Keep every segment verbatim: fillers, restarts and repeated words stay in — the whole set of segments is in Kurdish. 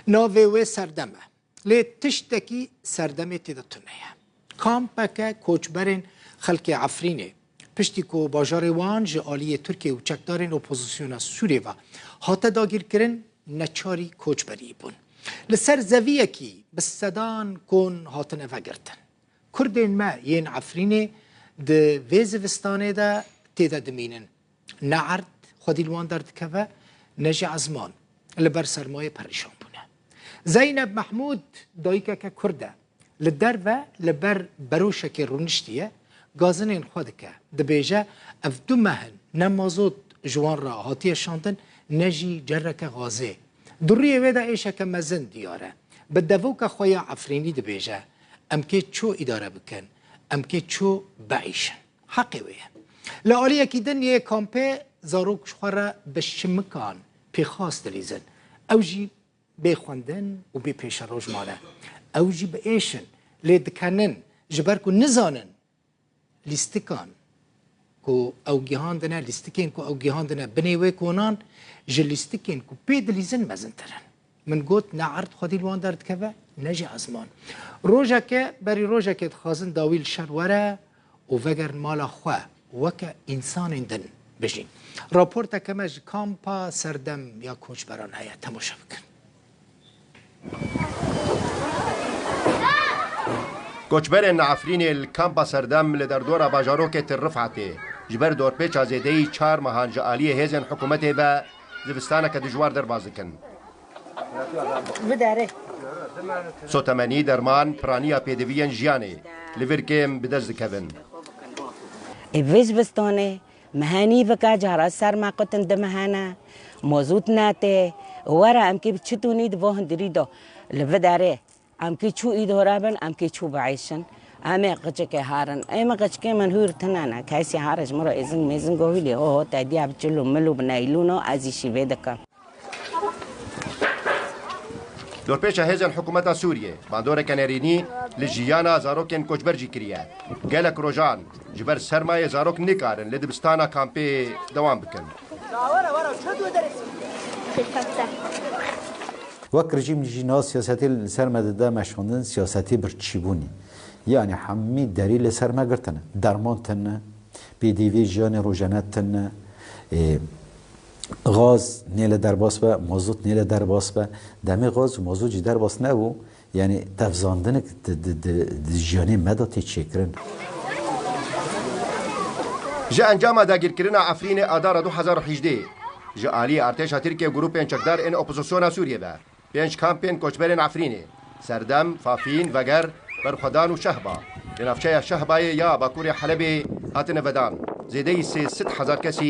Navê wê Serdem e. Lê tiştekî Serdemê tê de tune ye. Kampeke koçberên xelkê Efrînê, piştî ku bajarê wan ji aliyê Tirkiye û çekdarên opozisyona Sûriyê ve hate dagîrkirin, neçarî koçberî bûn. Li ser zeviyekî bi sedan kon hatine vegirtin. Kurdên me yên Efrînê di vê zivistanê de tê de dimînin. Ne erd xwedî li wan derdikeve, ne jî ezman. Li ber sermayê perîşan bûne. Zeyneb Mehmûd dayikeke Kurd e. Li derve li ber beroşekê rûniştiye, gazinên xwe dike. Dibêje, ev du meh in, ne mazot ji wan re hatiye şandin, ne jî cereke gazê. Di rûyê wê de êşeke mezin diyar e. Bi devoka xwe ya Efrînî dibêje, em kê ço îdare bikin, em kê ço biîşin. Heqê wê ye. Li aliyekî din yê kampê zarok ji xwe re bi şimikan pêxas dilîzin. Ew jî bê xwendin û bê pêşeroj mane. Ew jî bi êş in, lê dikenin, ji ber ku nizanin lîstikan ku ew gihandine, lîstikên ku ew gihandine binê wê konan ji lîstikên ku pê dilîzin mezintir in. Min got, ne erd xwedî li wan derdikeve, ne jî ezman. Rojeke, berî rojekê dixwazin dawî li şer were û vegerin mala xwe, weke însanên din bijîn. Raporteke me ji kampa Serdem ya koçberan heye, temaşe bikin. Koçberên li Efrînê li kampa Serdem li derdora bajarokê Tir Rifetê ji ber dorpêça zêdeyî çar mehan ji aliyê hêzên hikûmetê ve zivistaneke dijwar derbas dikin. Bidere. Sotemenî, derman, piraniya pêdiviyên jiyanê li vir kêm bi dest dikevin. Ê vê zivistanê mehanî bike, cara ser me qutin di mehane, mozût nate, were em kê bi çi tûnî di bo hundirî de li vê derê. Em kê çû îdore bin, em kê çû bieyşin. Em ê qiçikê herin. Ê min qiçikê min hûr tine ne. Kesî here ji min re êzing mêzing gohîlê ho ho te diya bi çil û mil û bi neylûn o, ez îşî vê dikim. Dorpêça hêzên hikûmeta Sûriyê bandoreke nerînî li jiyana zarokên koçber jî kiriye. Gelek rojan ji ber sermayê zarok nikarin li dibistana kampê dewam bikin. Wek rejîm jî niha siyasetê li ser me dide meşandin, siyasetê birçîbûnî. Yanî hemî derî li ser me girtine. Derman tune, pêdivî jiyanê rojane tune, ê, gaz nêle derbas be, mazot nêle derbas be. Demê gaz û mazot jî derbas nebû, yanî tevzandinek di, di, di, di jiyanê me de tê çêkirin. Ji encama dagirkirina Efrînê Adara du hezar û hejdeh, ji aliyê artêşa Tirkiye û grûpên çekdar ên opozisyona Sûriyê ve, pênc kampên koçberên Efrînê, Serdem, Fafîn, Veger, Berxwedan û Şehba, li navçeya Şehbayê ya bakurê Helebê hatine vedan. Zêdeyî sê sed hezar kesî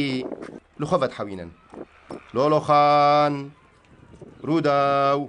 li xwe vedihewînin. Lolo Xan, Rûdaw.